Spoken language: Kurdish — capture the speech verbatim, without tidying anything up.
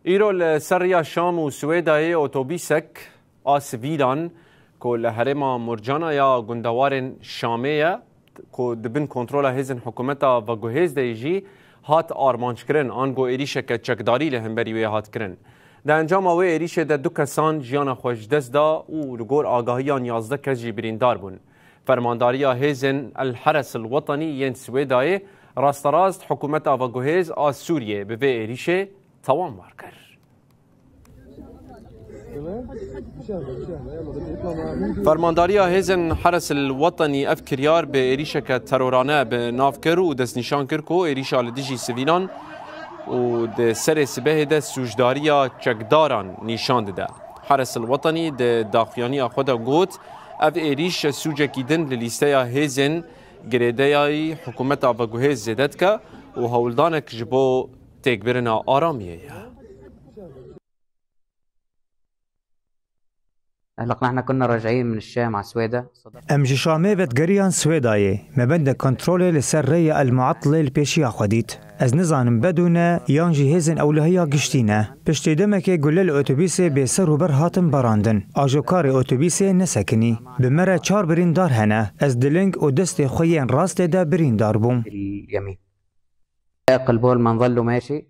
Îro li ser riya Şam û Swêdayê otobîsek a sivîlan ku li herêma Murcana ya gundewarên Şamê ye, ku di bin kontrola hêzên hikûmeta veguhêz de jî hat armanckirin, ango êrîşeke çekdarî li hemberî wê hat kirin. Di encama wê êrîşê de du kesan jiyana xwe ji dest da û li gor agahiyan yazdeh kes jî birîndar bûn. Fermandariya hêzên El Heres El Wetenî yên Swêdayê rasterast hikûmeta veguhêz a Sûriyê bi vê êrîşê tawanbar kir. Fermandariya hêzên Heres El Wetenî ev kiryar bi êrîşeke terorane bi nav kir û destnîşan kir ku êrîşa li dijî sivîlan û di serê sibehê de sûcdariya çekdaran nîşan dide. Heres El Wetenî di daxuyaniya xwe de got, ev êrîş sûcekî din li lîsteya hêzên girêdayî hikûmeta veguhêz zêde dike û hewldanek ji bo têkbirina aramiyê ye. هلق نحن كنا راجعين من الشام على سويدا. Em ji Şamê vedigeriyan Swêdayê. Me bende kontrolê li ser rêya El Muatlê li pêşiya xwe dît. Ez nizanim bed û ne, yan jî hêzên ewlehiya giştî ne. Piştî demekê gule li otobîsê bê ser û ber hatin barandin. Ajokarê otobîsê nesekinî. Bi me re çar birîndar hene. Ez di ling û destê xwe yên rastê de birîndar bûm. اليمين. ضاق البول ما نظل ماشي.